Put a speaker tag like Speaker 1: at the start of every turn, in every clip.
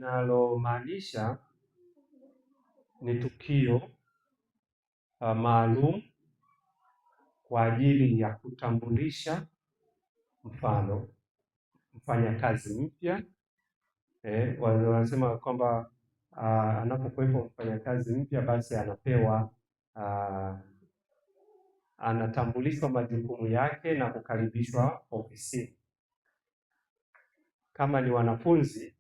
Speaker 1: Linalomaanisha ni tukio maalum kwa ajili ya kutambulisha, mfano mfanyakazi mpya. Wanasema kwamba anapokuwepo mfanyakazi mpya basi anapewa anatambulishwa majukumu yake na kukaribishwa ofisini. Kama ni wanafunzi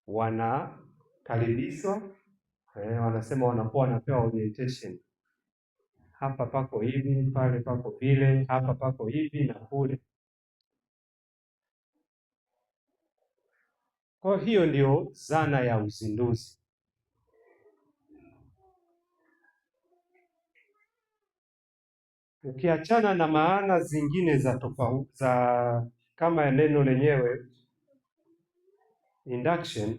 Speaker 1: wanakaribishwa, wanasema wanakuwa wanapewa orientation, hapa pako hivi, pale pako vile, hapa pako hivi na kule. Kwa hiyo ndio zana ya uzinduzi. Ukiachana na maana zingine za tofauti za kama neno lenyewe induction,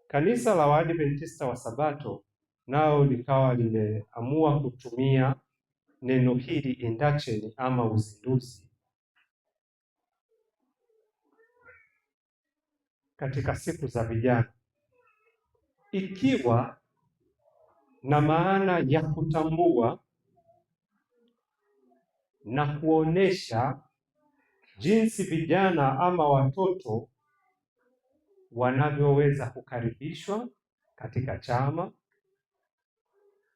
Speaker 1: kanisa la Waadventista wa Sabato nao likawa limeamua kutumia neno hili induction ama uzinduzi katika siku za vijana, ikiwa na maana ya kutambua na kuonesha jinsi vijana ama watoto wanavyoweza kukaribishwa katika chama.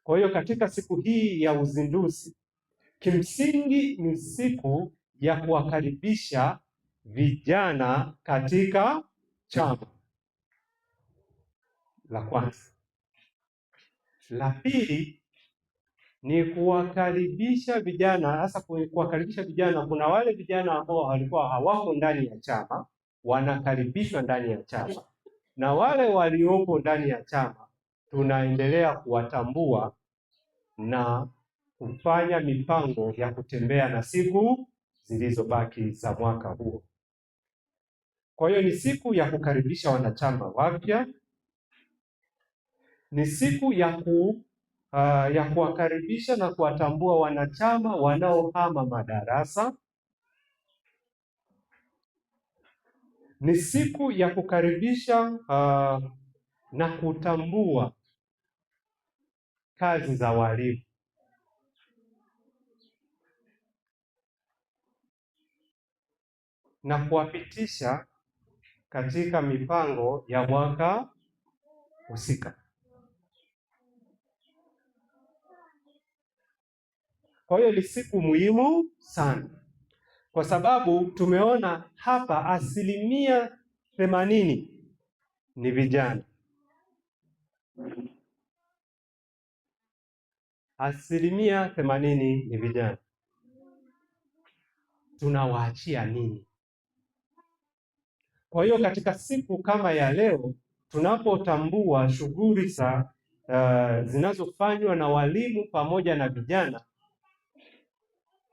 Speaker 1: Kwa hiyo katika siku hii ya uzinduzi, kimsingi ni siku ya kuwakaribisha vijana katika chama. La kwanza. La pili ni kuwakaribisha vijana, hasa kuwakaribisha vijana. Kuna wale vijana ambao walikuwa hawako ndani ya chama, wanakaribishwa ndani ya chama, na wale waliopo ndani ya chama tunaendelea kuwatambua na kufanya mipango ya kutembea na siku zilizobaki za mwaka huo. Kwa hiyo ni siku ya kukaribisha wanachama wapya, ni siku ya kuwakaribisha na kuwatambua wanachama wanaohama madarasa, ni siku ya kukaribisha na kutambua kazi za walimu. Na kuwapitisha katika mipango ya mwaka husika. Kwa hiyo ni siku muhimu sana, kwa sababu tumeona hapa 80% ni vijana, 80% ni vijana. Tunawaachia nini? Kwa hiyo katika siku kama ya leo tunapotambua shughuli za zinazofanywa na walimu pamoja na vijana,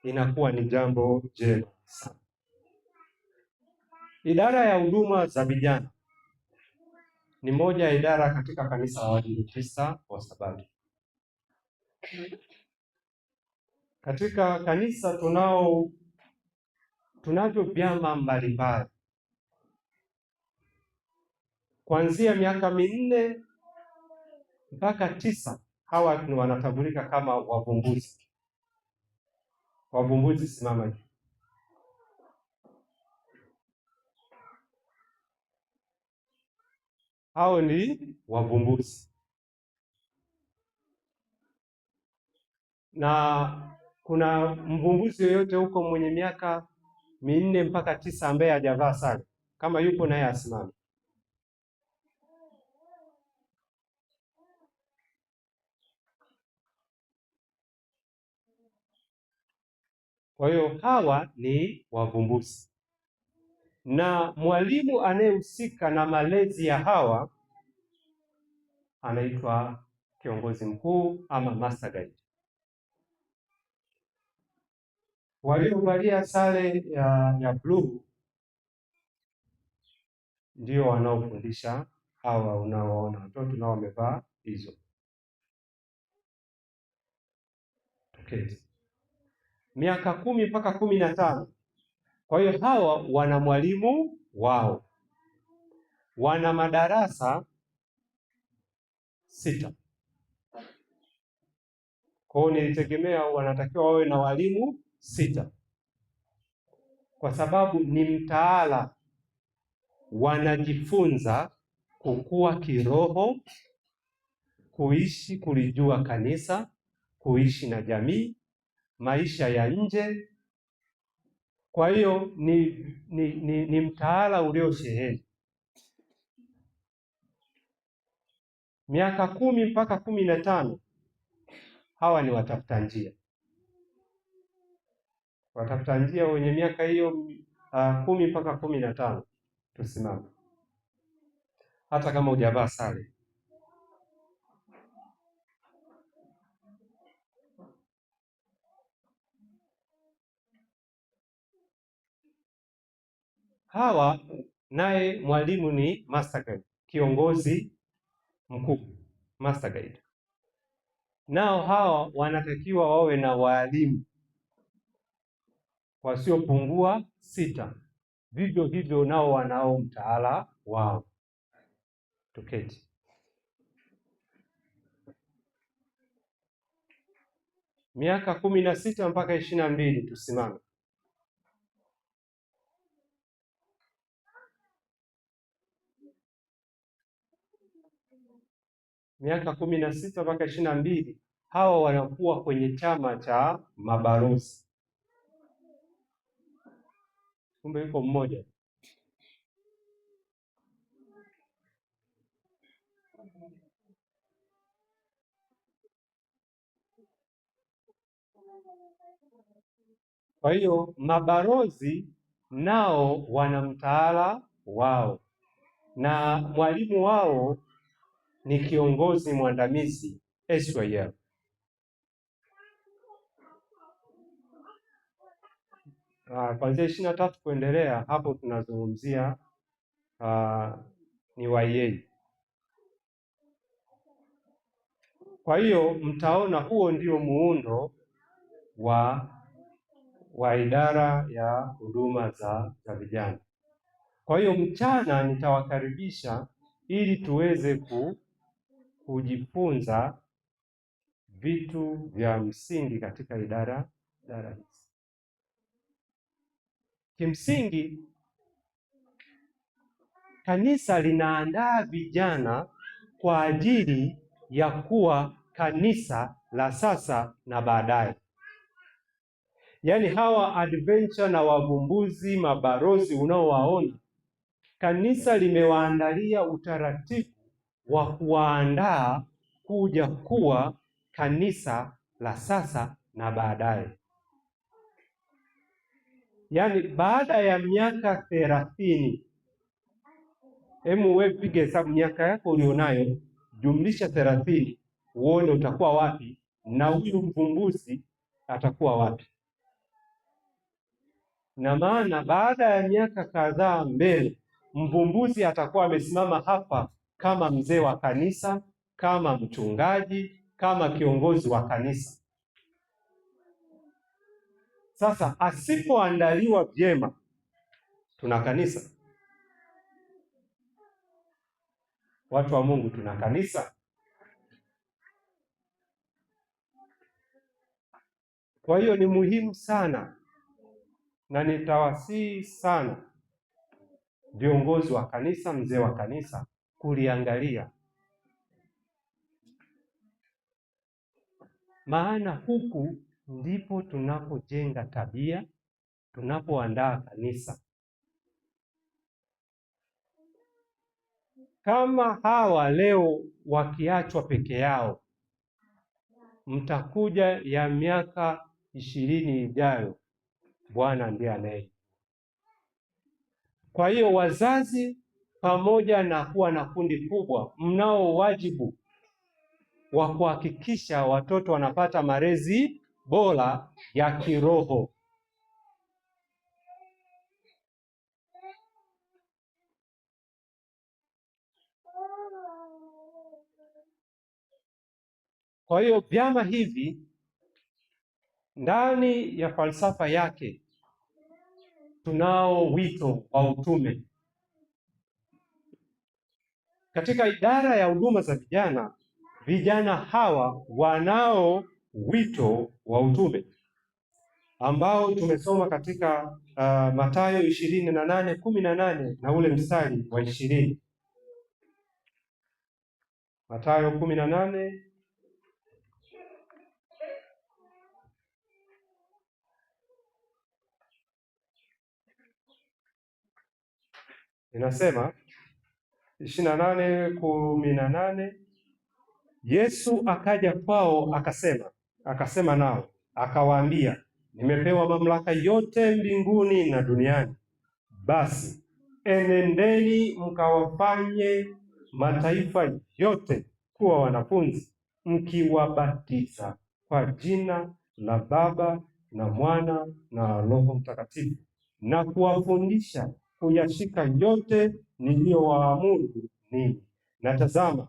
Speaker 1: inakuwa ni jambo jema sana. Idara ya huduma za vijana ni moja ya idara katika kanisa la Waadventista wa Sabato. Katika kanisa tunavyo vyama mbalimbali kuanzia miaka 4 mpaka 9. Hawa ni wanatambulika kama wavumbuzi. Wavumbuzi, simama juu. Hao ni wavumbuzi, na kuna mvumbuzi yoyote huko mwenye miaka 4 mpaka 9 ambaye hajavaa sare? Kama yupo naye asimame. Kwa hiyo hawa ni wavumbuzi, na mwalimu anayehusika na malezi ya hawa anaitwa kiongozi mkuu ama master guide. Waliovalia sare ya bluu ndio wanaofundisha hawa unaoona watoto nao wamevaa hizo. Okay. Miaka 10 mpaka 15. Kwa hiyo hawa wana mwalimu wao, Wana madarasa 6. Kwa hiyo nilitegemea wanatakiwa wawe na walimu 6, kwa sababu ni mtaala, wanajifunza kukua kiroho, kuishi kulijua kanisa, kuishi na jamii, maisha ya nje. Kwa hiyo ni mtaala uliosheheni. Miaka 10 mpaka 15 hawa ni watafuta njia. Watafuta njia wenye miaka hiyo 10 mpaka 15, tusimame. Hata kama hujavaa sare. Hawa naye mwalimu ni master guide, kiongozi mkuu, master guide. Nao hawa wanatakiwa wawe na walimu wasiopungua 6. Vivyo hivyo nao wanao mtaala wao. Tuketi. Miaka 16 mpaka 22 tusimame. Miaka 16 mpaka 22 hawa wanakuwa kwenye chama cha mabalozi. Kumbe yuko mmoja. Kwa hiyo mabalozi nao wana mtaala wao na mwalimu wao ni kiongozi mwandamizi SYL. Kuanzia 23 kuendelea hapo tunazungumzia ni YA. Kwa hiyo mtaona huo ndio muundo wa idara ya huduma za vijana. Kwa hiyo mchana nitawakaribisha ili tuweze kujifunza vitu vya msingi katika idara hizi. Kimsingi kanisa linaandaa vijana kwa ajili ya kuwa kanisa la sasa na baadaye. Yaani hawa adventure na wavumbuzi, mabalozi unaowaona, kanisa limewaandalia utaratibu wa kuwaandaa kuja kuwa kanisa la sasa na baadaye. Yaani baada ya miaka 30, hebu wewe piga hesabu miaka yako ulionayo jumlisha 30, uone utakuwa wapi na huyu mvumbuzi atakuwa wapi. Na maana baada ya miaka kadhaa mbele, mvumbuzi atakuwa amesimama hapa kama mzee wa kanisa, kama mchungaji, kama kiongozi wa kanisa. Sasa asipoandaliwa vyema, tuna kanisa? Watu wa Mungu, tuna kanisa? Kwa hiyo ni muhimu sana, na nitawasihi sana viongozi wa kanisa, mzee wa kanisa, kuliangalia, maana huku ndipo tunapojenga tabia, tunapoandaa kanisa. Kama hawa leo wakiachwa peke yao, mtakuja ya miaka 20 ijayo, Bwana ndiye anaye. Kwa hiyo wazazi, pamoja na kuwa na kundi kubwa, mnao wajibu wa kuhakikisha watoto wanapata malezi bora ya kiroho. Kwa hiyo vyama hivi ndani ya falsafa yake tunao wito wa utume. Katika idara ya huduma za vijana, vijana hawa wanao wito wa utume ambao tumesoma katika Mathayo 28:18 na ule mstari wa 20. Mathayo 18 inasema 28:18, Yesu akaja kwao akasema nao akawaambia, nimepewa mamlaka yote mbinguni na duniani. Basi enendeni mkawafanye mataifa yote kuwa wanafunzi, mkiwabatiza kwa jina la Baba na Mwana na Roho Mtakatifu, na kuwafundisha kuyashika yote niliyowaamuru ninyi. Na tazama,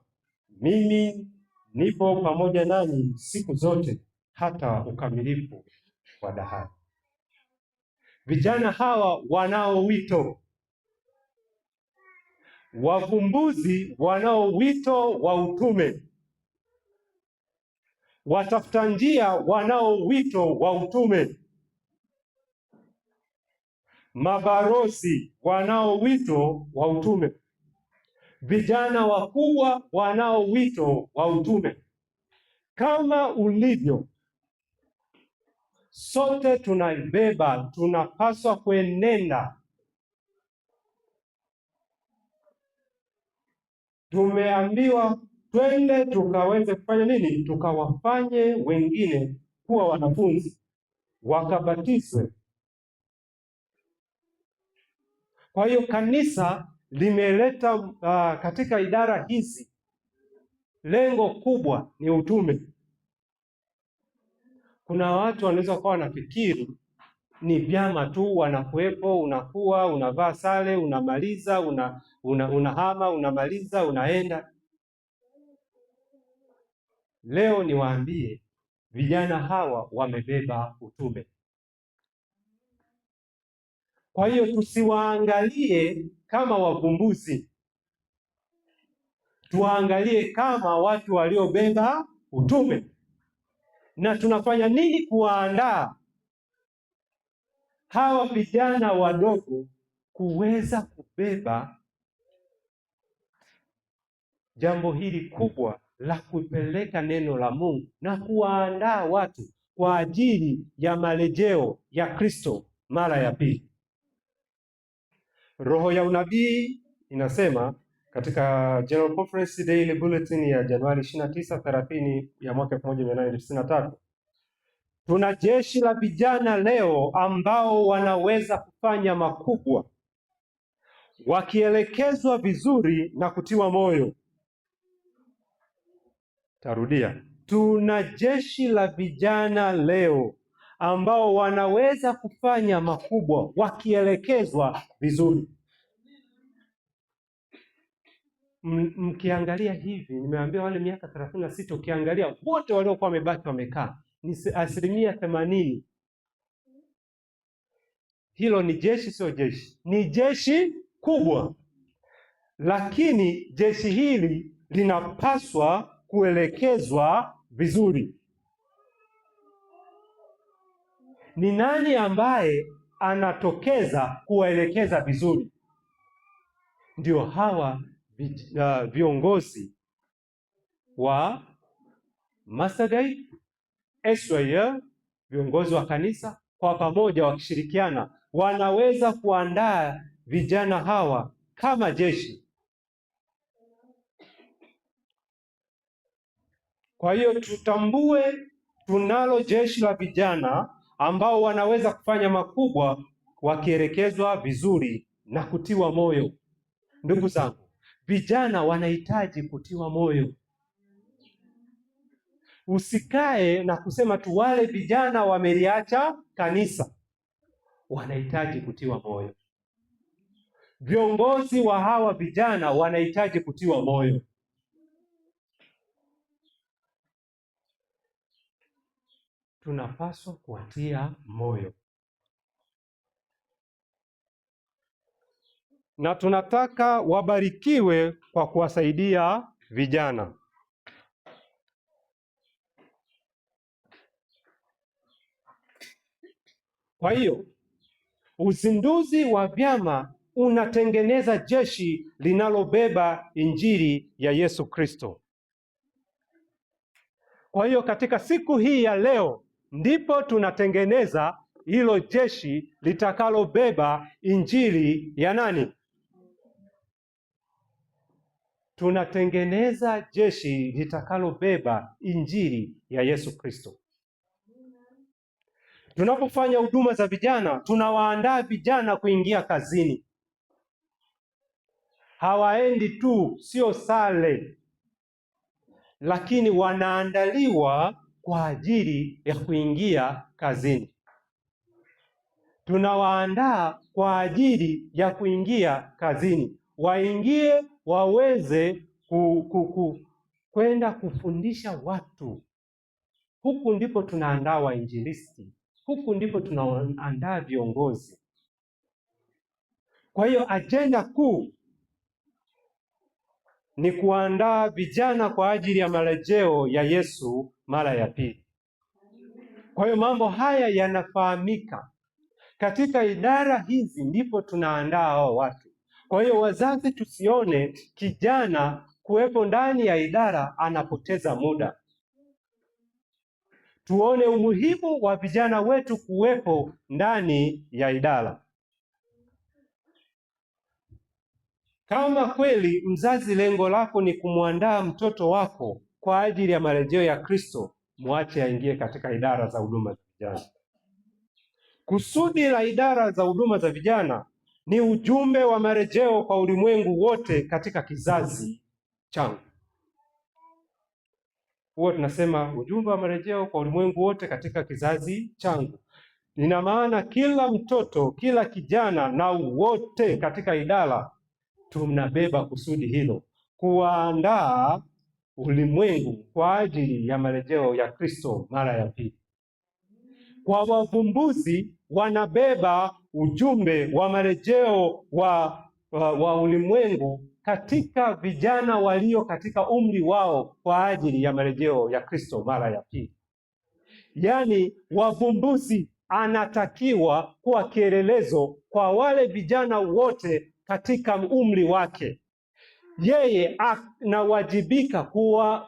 Speaker 1: mimi nipo pamoja nanyi siku zote hata ukamilifu wa dahari. Vijana hawa wanao wito, wavumbuzi wanao wito wa utume, watafuta njia wanao wito wa utume, mabalozi wanao wito wa utume, vijana wakubwa wanao wito wa utume. Kama ulivyo, sote tunaibeba, tunapaswa kuenenda. Tumeambiwa twende tukaweze kufanya nini? Tukawafanye wengine kuwa wanafunzi, wakabatizwe. Kwa hiyo kanisa limeleta katika idara hizi lengo kubwa ni utume. Kuna watu wanaweza kuwa wanafikiri ni vyama tu, wanakuwepo, unakuwa unavaa sare, unamaliza, unahama, unamaliza, unaenda. Leo niwaambie vijana hawa wamebeba utume. Kwa hiyo tusiwaangalie kama wavumbuzi, tuwaangalie kama watu waliobeba utume. Na tunafanya nini kuwaandaa hawa vijana wadogo kuweza kubeba jambo hili kubwa la kupeleka neno la Mungu na kuwaandaa watu kwa ajili ya marejeo ya Kristo mara ya pili? Roho ya unabii inasema katika General Conference Daily Bulletin ya Januari 29 30 ya mwaka 1893, tuna jeshi la vijana leo ambao wanaweza kufanya makubwa wakielekezwa vizuri na kutiwa moyo. Tarudia, tuna jeshi la vijana leo ambao wanaweza kufanya makubwa wakielekezwa vizuri. Mkiangalia hivi, nimeambia wale miaka 36, ukiangalia wote waliokuwa wamebaki wamekaa ni 80%. Hilo ni jeshi, sio jeshi? Ni jeshi kubwa, lakini jeshi hili linapaswa kuelekezwa vizuri. Ni nani ambaye anatokeza kuwaelekeza vizuri? Ndio hawa viongozi wa Master Guide, SYL, viongozi wa kanisa kwa pamoja wakishirikiana wanaweza kuandaa vijana hawa kama jeshi. Kwa hiyo tutambue tunalo jeshi la vijana ambao wanaweza kufanya makubwa wakielekezwa vizuri na kutiwa moyo. Ndugu zangu, vijana wanahitaji kutiwa moyo. Usikae na kusema tu wale vijana wameliacha kanisa. Wanahitaji kutiwa moyo. Viongozi wa hawa vijana wanahitaji kutiwa moyo. Tunapaswa kuwatia moyo. Na tunataka wabarikiwe kwa kuwasaidia vijana. Kwa hiyo uzinduzi wa vyama unatengeneza jeshi linalobeba injili ya Yesu Kristo. Kwa hiyo katika siku hii ya leo ndipo tunatengeneza hilo jeshi litakalobeba injili ya nani? Tunatengeneza jeshi litakalobeba injili ya Yesu Kristo. Tunapofanya huduma za vijana, tunawaandaa vijana kuingia kazini. Hawaendi tu, sio sale, lakini wanaandaliwa kwa ajili ya kuingia kazini. Tunawaandaa kwa ajili ya kuingia kazini, waingie waweze kwenda kufundisha watu. Huku ndipo tunaandaa wainjilisti, huku ndipo tunaandaa viongozi. Kwa hiyo ajenda kuu ni kuandaa vijana kwa ajili ya marejeo ya Yesu mara ya pili. Kwa hiyo mambo haya yanafahamika katika idara hizi, ndipo tunaandaa hao watu. Kwa hiyo wazazi, tusione kijana kuwepo ndani ya idara anapoteza muda. Tuone umuhimu wa vijana wetu kuwepo ndani ya idara. Kama kweli mzazi, lengo lako ni kumwandaa mtoto wako kwa ajili ya marejeo ya Kristo, mwache aingie katika idara za huduma za vijana. Kusudi la idara za huduma za vijana ni ujumbe wa marejeo kwa ulimwengu wote katika kizazi changu. Huwa tunasema ujumbe wa marejeo kwa ulimwengu wote katika kizazi changu. Ina maana kila mtoto, kila kijana na wote katika idara tunabeba kusudi hilo, kuwaandaa ulimwengu kwa ajili ya marejeo ya Kristo mara ya pili. Kwa wavumbuzi wanabeba ujumbe wa marejeo wa ulimwengu katika vijana walio katika umri wao kwa ajili ya marejeo ya Kristo mara ya pili. Yaani, wavumbuzi anatakiwa kuwa kielelezo kwa wale vijana wote katika umri wake. Yeye anawajibika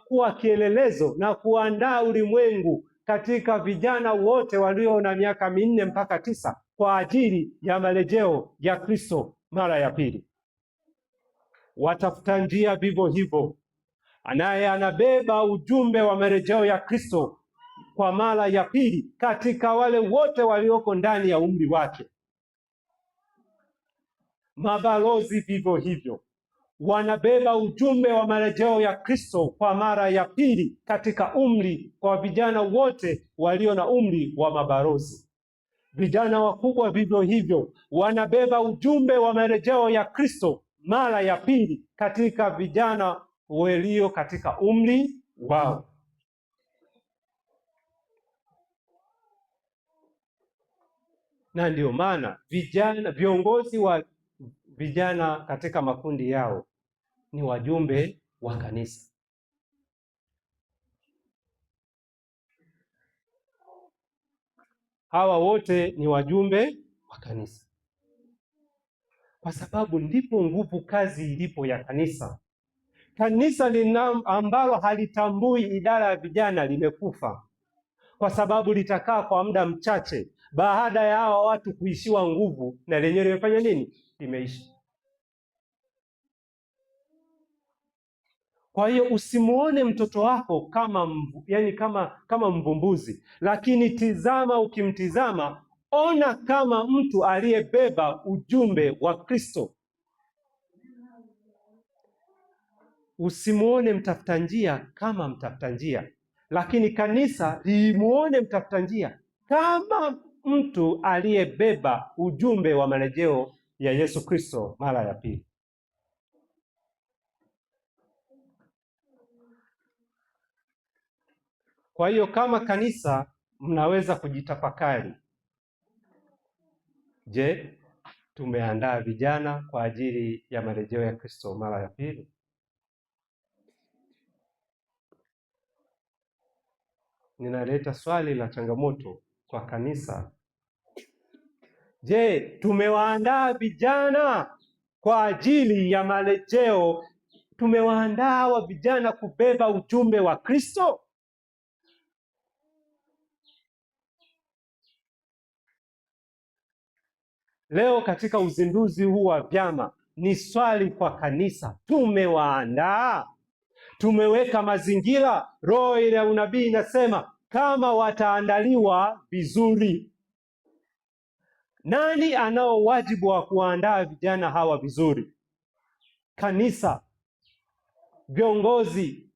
Speaker 1: kuwa kielelezo na kuandaa ulimwengu katika vijana wote walio na miaka 4 mpaka 9 kwa ajili ya marejeo ya Kristo mara ya pili. Watafuta njia vivyo hivyo, naye anabeba ujumbe wa marejeo ya Kristo kwa mara ya pili katika wale wote walioko ndani ya umri wake. Mabalozi vivyo hivyo wanabeba ujumbe wa marejeo ya Kristo kwa mara ya pili katika umri kwa vijana wote walio na umri wa mabalozi. Vijana wakubwa vivyo hivyo wanabeba ujumbe wa marejeo ya Kristo mara ya pili katika vijana walio katika umri wao. Na ndio maana vijana, viongozi wa vijana katika makundi yao ni wajumbe wa kanisa. Hawa wote ni wajumbe wa kanisa, kwa sababu ndipo nguvu kazi ilipo ya kanisa. Kanisa lina ambalo halitambui idara ya vijana limekufa, kwa sababu litakaa kwa muda mchache baada ya hawa watu kuishiwa nguvu, na lenyewe limefanya nini? Limeisha. Kwa hiyo usimuone mtoto wako kama yani kama mvumbuzi, lakini tizama, ukimtizama ona kama mtu aliyebeba ujumbe wa Kristo. Usimuone mtafuta njia kama mtafuta njia, lakini kanisa limuone mtafuta njia kama mtu aliyebeba ujumbe wa marejeo ya Yesu Kristo mara ya pili. Kwa hiyo kama kanisa mnaweza kujitafakari. Je, Tumeandaa vijana kwa ajili ya marejeo ya Kristo mara ya pili? Ninaleta swali la changamoto kwa kanisa. Je, tumewaandaa vijana kwa ajili ya marejeo? Tumewaandaa wa vijana kubeba ujumbe wa Kristo? Leo katika uzinduzi huu wa vyama ni swali kwa kanisa, tumewaandaa? Tumeweka mazingira? Roho ile ya unabii inasema kama wataandaliwa vizuri. Nani anao wajibu wa kuwaandaa vijana hawa vizuri? Kanisa, viongozi,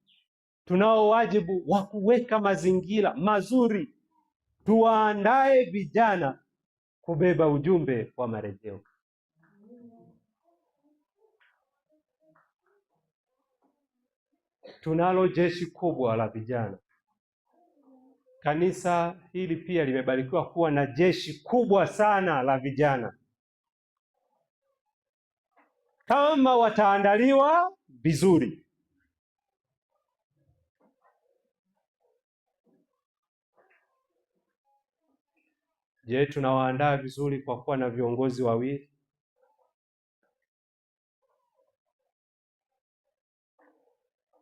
Speaker 1: tunao wajibu wa kuweka mazingira mazuri, tuwaandae vijana kubeba ujumbe wa marejeo. Tunalo jeshi kubwa la vijana. Kanisa hili pia limebarikiwa kuwa na jeshi kubwa sana la vijana. Kama wataandaliwa vizuri. Je, tunawaandaa vizuri kwa kuwa na viongozi wawili?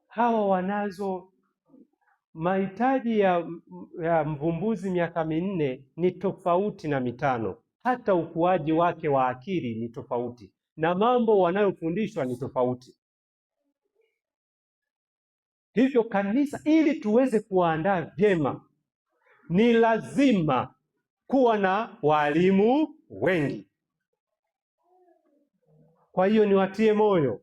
Speaker 1: Hawa wanazo mahitaji ya mvumbuzi miaka 4 ni tofauti na 5. Hata ukuaji wake wa akili ni tofauti na mambo wanayofundishwa ni tofauti. Hivyo kanisa, ili tuweze kuwaandaa vyema, ni lazima kuwa na walimu wengi. Kwa hiyo niwatie moyo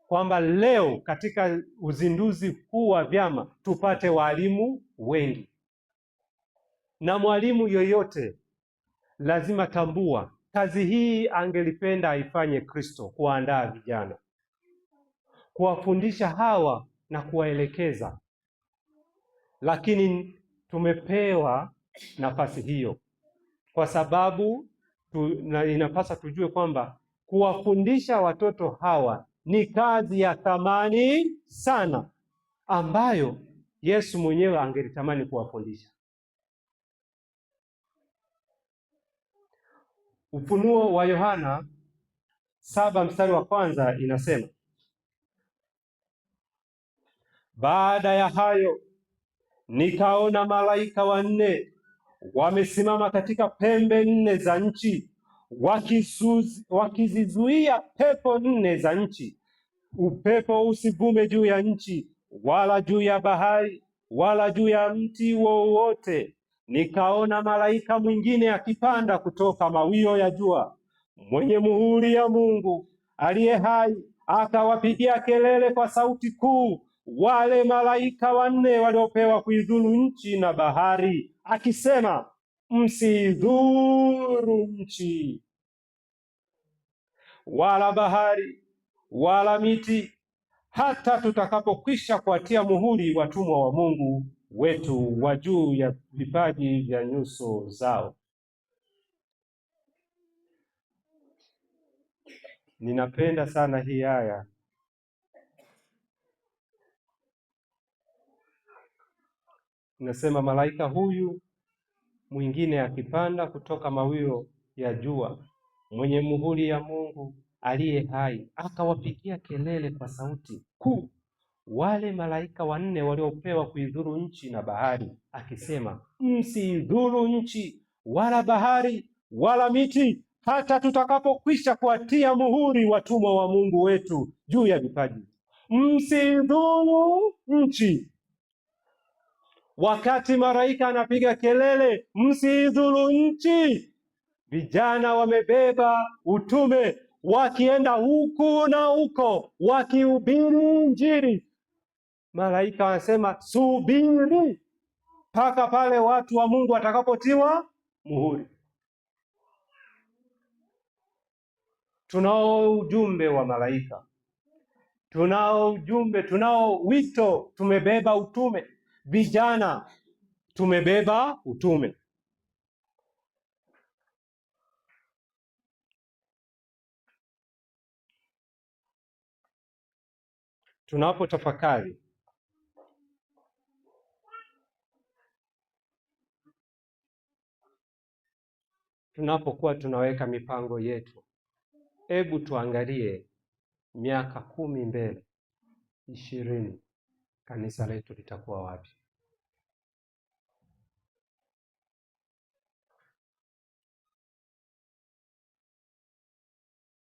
Speaker 1: kwamba leo katika uzinduzi huu wa vyama tupate walimu wengi, na mwalimu yoyote lazima tambua kazi hii angelipenda aifanye Kristo, kuwaandaa vijana, kuwafundisha hawa na kuwaelekeza, lakini tumepewa nafasi hiyo kwa sababu inapasa tujue kwamba kuwafundisha watoto hawa ni kazi ya thamani sana ambayo Yesu mwenyewe angelitamani kuwafundisha. Ufunuo wa Yohana 7 mstari wa 1 inasema, baada ya hayo nikaona malaika 4 wamesimama katika pembe 4 za nchi, wakizizuia pepo 4 za nchi, upepo usivume juu ya nchi, wala juu ya bahari, wala juu ya mti wowote. Nikaona malaika mwingine akipanda kutoka mawio ya jua, mwenye muhuri ya Mungu aliye hai, akawapigia kelele kwa sauti kuu wale malaika 4 waliopewa kuidhuru nchi na bahari, akisema, msidhuru nchi wala bahari wala miti, hata tutakapokwisha kuatia muhuri watumwa wa Mungu wetu wa juu ya vipaji vya nyuso zao. Ninapenda sana hii aya. Inasema malaika huyu mwingine akipanda kutoka mawio ya jua, mwenye muhuri ya Mungu aliye hai, akawapigia kelele kwa sauti kuu wale malaika 4 waliopewa kuidhuru nchi na bahari, akisema, msiidhuru nchi wala bahari wala miti, hata tutakapokwisha kuwatia muhuri watumwa wa Mungu wetu juu ya vipaji. Msiidhuru nchi. Wakati malaika anapiga kelele msiidhuru nchi, vijana wamebeba utume, wakienda huku na huko wakihubiri Injili. Malaika wanasema subiri mpaka pale watu wa Mungu watakapotiwa muhuri. Tunao ujumbe wa malaika, tunao ujumbe, tunao wito, tumebeba utume. Vijana tumebeba utume. Tunapotafakari tunapokuwa tunaweka mipango yetu, hebu tuangalie miaka 10 mbele, 20, kanisa letu litakuwa wapi?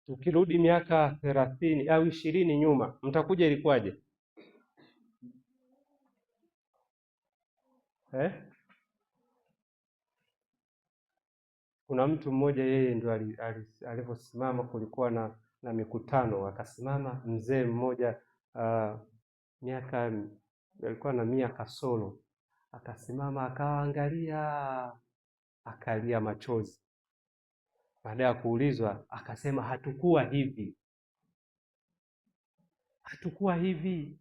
Speaker 1: Tukirudi miaka 30 au 20 nyuma, mtakuja ilikuwaje? Kuna mtu mmoja yeye ndo alivyosimama, kulikuwa na mikutano, akasimama mzee mmoja, miaka alikuwa na 100 kasoro, akasimama akaangalia, akalia machozi. Baada ya kuulizwa akasema, hatukuwa hivi, hatukuwa hivi,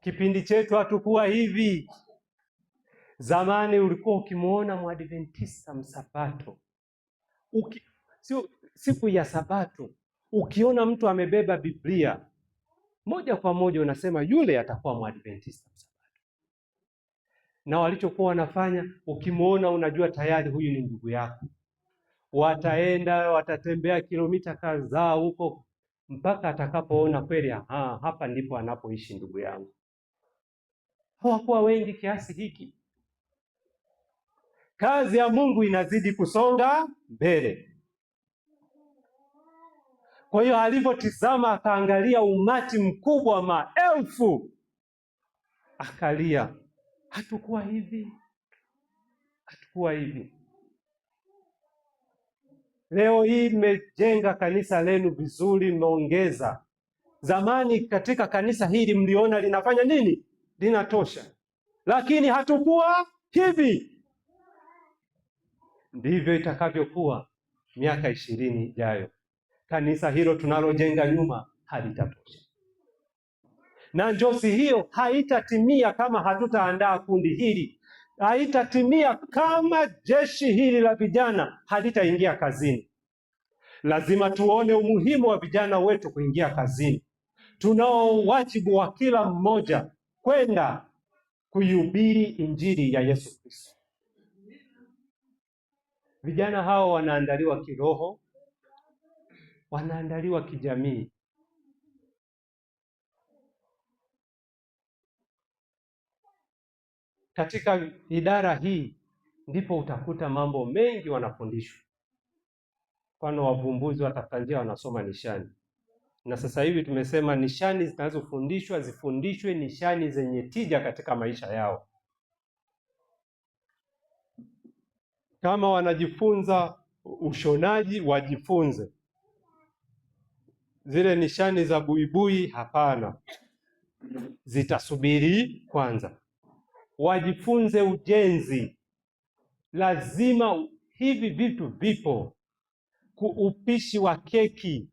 Speaker 1: kipindi chetu hatukuwa hivi. Zamani ulikuwa ukimuona Mwadventista msabato, sio siku ya Sabato, ukiona mtu amebeba Biblia moja kwa moja unasema yule atakuwa Mwadventista msabato. Na walichokuwa wanafanya, ukimuona unajua tayari huyu ni ndugu yako. Wataenda watatembea kilomita kadhaa huko mpaka atakapoona kweli, aha, hapa ndipo anapoishi ndugu yangu. Hawakuwa wengi kiasi hiki. Kazi ya Mungu inazidi kusonga mbele. Kwa hiyo alipotizama akaangalia umati mkubwa, maelfu, akalia, hatukuwa hivi, hatukuwa hivi. Leo hii mmejenga kanisa lenu vizuri, mmeongeza. Zamani katika kanisa hili mliona linafanya nini? Linatosha. Lakini hatukuwa hivi. Ndivyo itakavyokuwa miaka 20 ijayo. Kanisa hilo tunalojenga nyuma halitatosha. Na njozi hiyo haitatimia kama hatutaandaa kundi hili. Haitatimia kama jeshi hili la vijana halitaingia kazini. Lazima tuone umuhimu wa vijana wetu kuingia kazini. Tunao wajibu wa kila mmoja kwenda kuihubiri Injili ya Yesu Kristo. Vijana hao wanaandaliwa kiroho, wanaandaliwa kijamii. Katika idara hii ndipo utakuta mambo mengi wanafundishwa. Mfano, wavumbuzi watafuta njia wanasoma nishani. Na sasa hivi tumesema nishani zinazofundishwa zifundishwe nishani zenye tija katika maisha yao. Kama wanajifunza ushonaji wajifunze. Zile nishani za buibui hapana, zitasubiri kwanza. Wajifunze ujenzi. Lazima hivi vitu vipo. Upishi wa keki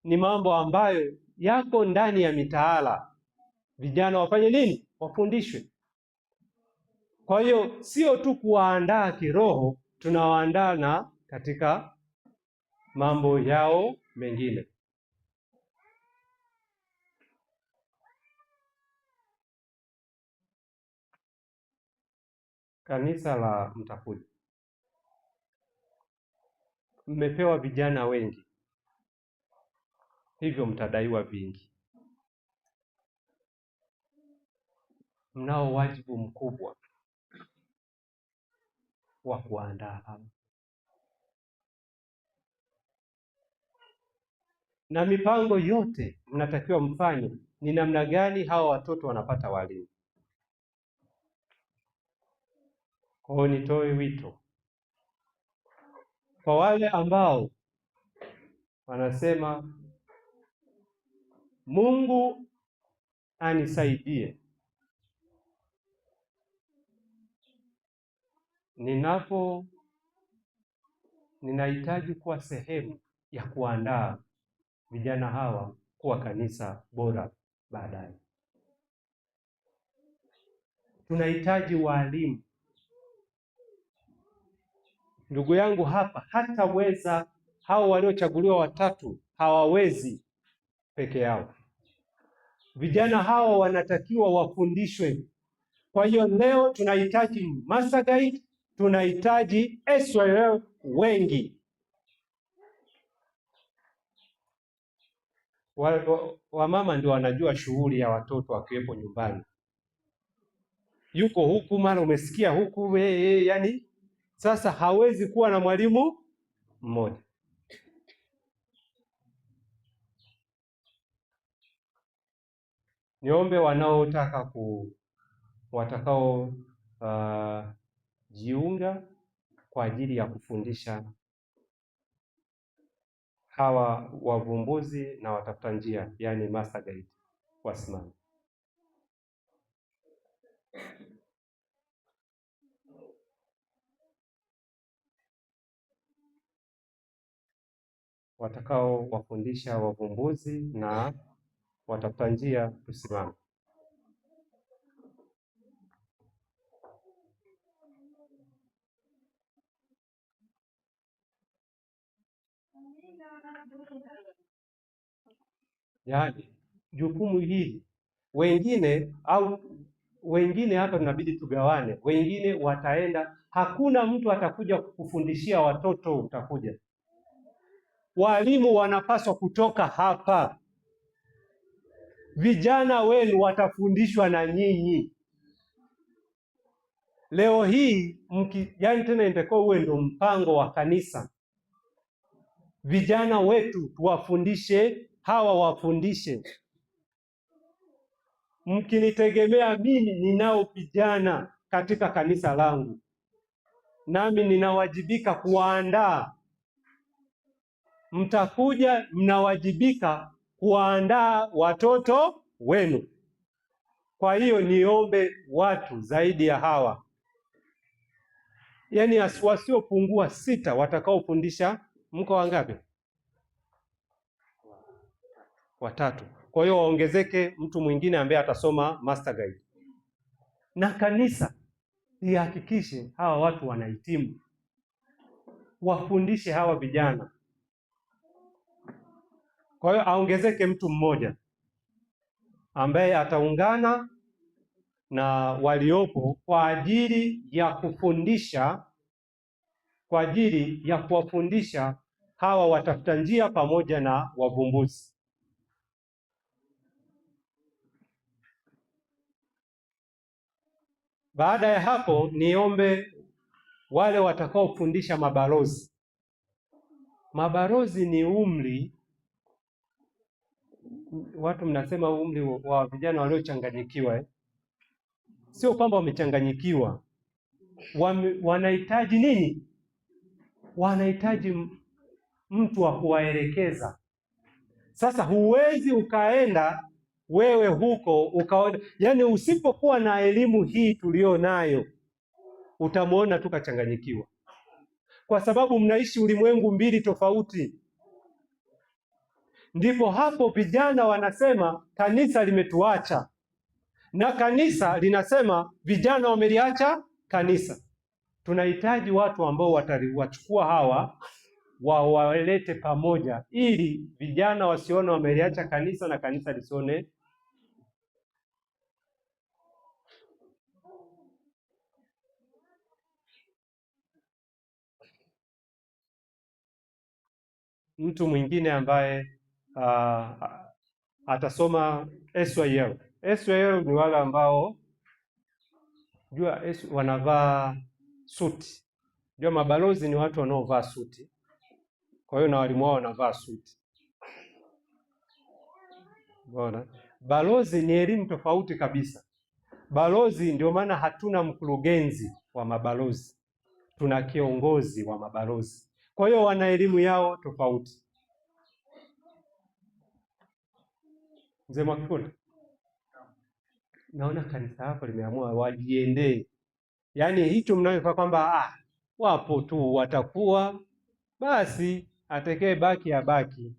Speaker 1: ni mambo ambayo yako ndani ya mitaala. Vijana wafanye nini? Wafundishwe. Kwa hiyo sio tu kuwaandaa kiroho, tunawaandaa na katika mambo yao mengine. Kanisa la Mtakuja, mmepewa vijana wengi, hivyo mtadaiwa vingi. Mnao wajibu mkubwa wa kuandaa hapo. Na mipango yote mnatakiwa mfanye ni namna gani hawa watoto wanapata walimu. Kwa hiyo nitoe wito kwa wale ambao wanasema Mungu anisaidie ninahitaji kuwa sehemu ya kuandaa vijana hawa kuwa kanisa bora baadaye. Tunahitaji walimu. Ndugu yangu hapa hataweza, hao waliochaguliwa watatu hawawezi peke yao. Vijana hawa wanatakiwa wafundishwe. Kwa hiyo leo tunahitaji master guide, tunahitaji SYL wengi. Wamama ndio wanajua shughuli ya watoto wakiwepo nyumbani, yuko huku mara umesikia huku yani sasa hawezi kuwa na mwalimu mmoja. Niombe wanaotaka watakao jiunga kwa ajili ya kufundisha hawa wavumbuzi na watafuta njia, yani master guide, wasimame. Watakao wafundisha wavumbuzi na watafuta njia tusimame. Yaani jukumu hili wengine au wengine hapa tunabidi tugawane, wengine wataenda. Hakuna mtu atakuja kukufundishia watoto, utakuja. Walimu wanapaswa kutoka hapa. Vijana wenu watafundishwa na nyinyi. Leo hii yani tena itakuwa uwe ndio mpango wa kanisa. Vijana wetu tuwafundishe, hawa wafundishe. Mkinitegemea mimi, ninao vijana katika kanisa langu, nami ninawajibika kuwaandaa. Mtakuja, mnawajibika kuwaandaa watoto wenu. Kwa hiyo niombe watu zaidi ya hawa, yaani wasiopungua 6 watakaofundisha. Mko wangapi? 3. Kwa hiyo waongezeke mtu mwingine ambaye atasoma master guide, na kanisa lihakikishe hawa watu wanahitimu, wafundishe hawa vijana. Kwa hiyo aongezeke mtu mmoja ambaye ataungana na waliopo kwa ajili ya kufundisha, kwa ajili ya kuwafundisha hawa watafuta njia pamoja na wavumbuzi. Baada ya hapo, niombe wale watakaofundisha mabalozi. Mabalozi ni umri, watu mnasema umri wa vijana waliochanganyikiwa, eh? Sio kwamba wamechanganyikiwa, wanahitaji nini? Wanahitaji mtu wa kuwaelekeza. Sasa huwezi ukaenda wewe huko ukaona, yani usipokuwa na elimu hii tulio nayo utamwona tu kachanganyikiwa, kwa sababu mnaishi ulimwengu mbili tofauti. Ndipo hapo vijana wanasema kanisa limetuacha, na kanisa linasema vijana wameliacha kanisa. Tunahitaji watu ambao watawachukua hawa wawalete pamoja, ili vijana wasione wameliacha kanisa na kanisa lisione. Mtu mwingine ambaye atasoma SYL. SYL ni wale ambao jua wanavaa suti. Jua mabalozi ni watu wanaovaa suti, kwa hiyo na walimu wao wanavaa suti. Bora balozi ni elimu tofauti kabisa. Balozi ndio maana hatuna mkurugenzi wa mabalozi, tuna kiongozi wa mabalozi. Kwa hiyo wana elimu yao tofauti. Mzee Mwakikunda, naona kanisa lako limeamua wajiendee, yaani hicho mnayofaa kwamba wapo tu watakuwa, basi atekee baki abaki.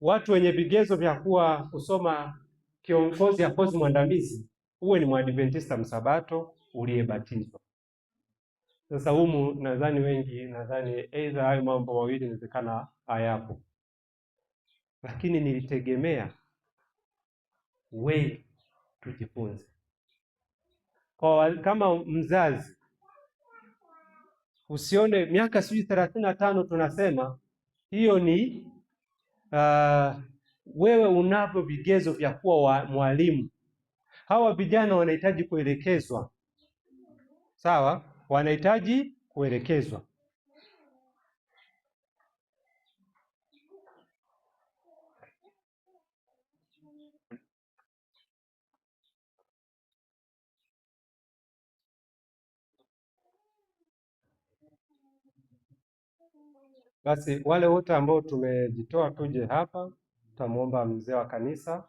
Speaker 1: Watu wenye vigezo vya kuwa kusoma kiongozi ya kozi mwandamizi, uwe ni Mwadventista msabato uliyebatizwa. Sasa humu nadhani wengi, nadhani aidha hayo mambo mawili inawezekana hayapo, lakini nilitegemea wengi tujifunze. Kwa kama mzazi usione miaka sijui 35 tunasema hiyo ni wewe unavyo vigezo vya kuwa mwalimu. Hawa vijana wanahitaji kuelekezwa, sawa? Wanahitaji kuelekezwa. Basi wale wote ambao tumejitoa tuje hapa, tutamwomba mzee wa kanisa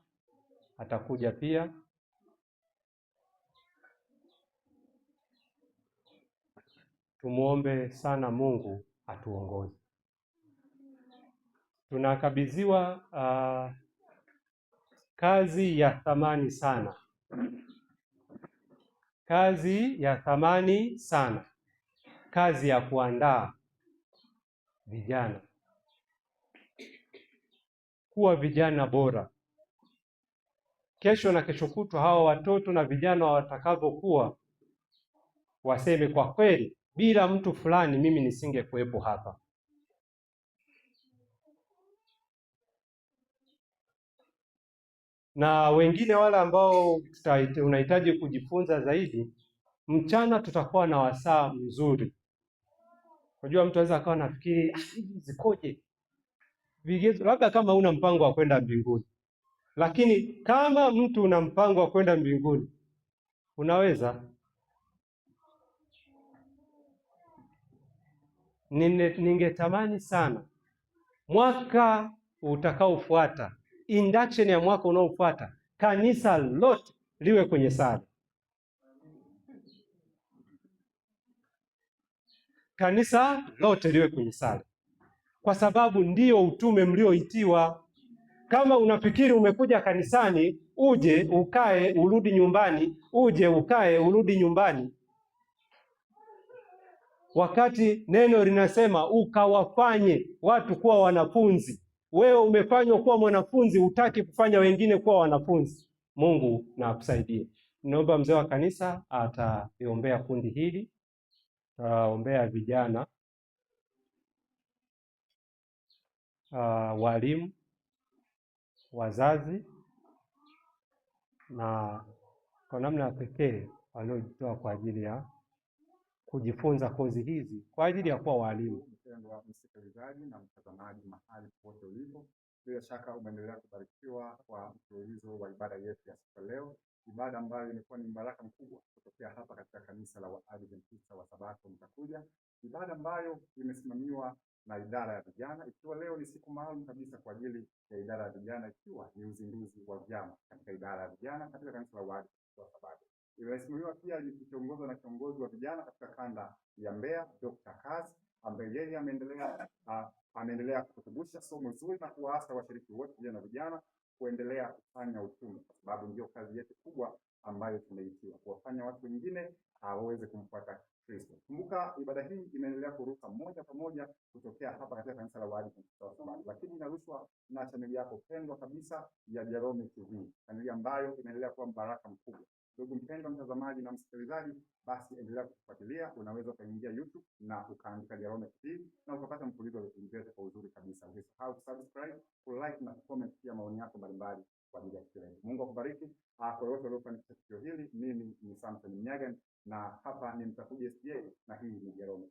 Speaker 1: atakuja pia. Tumuombe sana Mungu atuongoze. Tunakabidhiwa kazi ya thamani sana, kazi ya thamani sana, kazi ya kuandaa vijana kuwa vijana bora. Kesho na kesho kutwa hawa watoto na vijana watakavyokuwa, waseme kwa kweli, bila mtu fulani mimi nisingekuwepo hapa. Na wengine wale ambao unahitaji kujifunza zaidi, mchana tutakuwa na wasaa mzuri. Unajua mtu anaweza akawa anafikiri hivi zikoje vigezo, labda kama una mpango wa kwenda mbinguni. Lakini kama mtu una mpango wa kwenda mbinguni, unaweza. Ningetamani sana mwaka utakaofuata, induction ya mwaka unaofuata, kanisa lote liwe kwenye sala. Kanisa lote liwe kwenye sala, kwa sababu ndiyo utume mlioitiwa. Kama unafikiri umekuja kanisani uje ukae urudi nyumbani, uje ukae urudi nyumbani, wakati neno linasema ukawafanye watu kuwa wanafunzi. Wewe umefanywa kuwa mwanafunzi, hutaki kufanya wengine kuwa wanafunzi. Mungu na akusaidie. Naomba mzee wa kanisa ataiombea kundi hili, ataombea vijana, walimu, wazazi na kwa namna ya pekee waliojitoa kwa ajili ya kujifunza kozi hizi kwa ajili ya kuwa walimu.
Speaker 2: Mpendwa msikilizaji na mtazamaji mahali popote ulipo, bila shaka umeendelea kubarikiwa kwa mfululizo wa ibada yetu ya siku leo, ibada ambayo imekuwa ni mbaraka mkubwa kutokea hapa katika kanisa la Waadventista wa Sabato Mtakuja, ibada ambayo imesimamiwa na idara ya vijana, ikiwa leo ni siku maalum kabisa kwa ajili ya idara ya vijana, ikiwa ni uzinduzi wa vyama katika idara ya vijana katika kanisa la Waadventista wa Sabato. Imesimamiwa pia ikiongozwa na kiongozi wa vijana katika kanda ya Mbeya, Dr. Kazi, ambaye yeye ameendelea kutukumbusha somo zuri na kuwaasa washiriki wote vijana na vijana kuendelea kufanya utume, kwa sababu ndio kazi yetu kubwa ambayo tumeitiwa, kuwafanya watu wengine waweze kumfuata Kristo. Kumbuka ibada hii inaendelea kuruka moja kwa moja kutokea hapa katika kanisa la Waadventista wa Sabato, lakini inarushwa na chaneli yako pendwa kabisa ya Jerome TV, chaneli ambayo inaendelea kuwa mbaraka mkubwa. Ndugu mpendwa mtazamaji na msikilizaji, basi endelea kutufuatilia. Unaweza ukaingia YouTube na ukaandika Jerome TV na ukapata mfululizo wa vipindi vyetu kwa uzuri kabisa. Usisahau kusubscribe, kulike na kucomment pia maoni yako mbalimbali kwa ajili ya tukio hili. Mungu akubariki. Kwa wote waliofanikisha tukio hili, mimi ni Samson Mnyaga na hapa ni Mtakuja SDA na hii ni Jerome.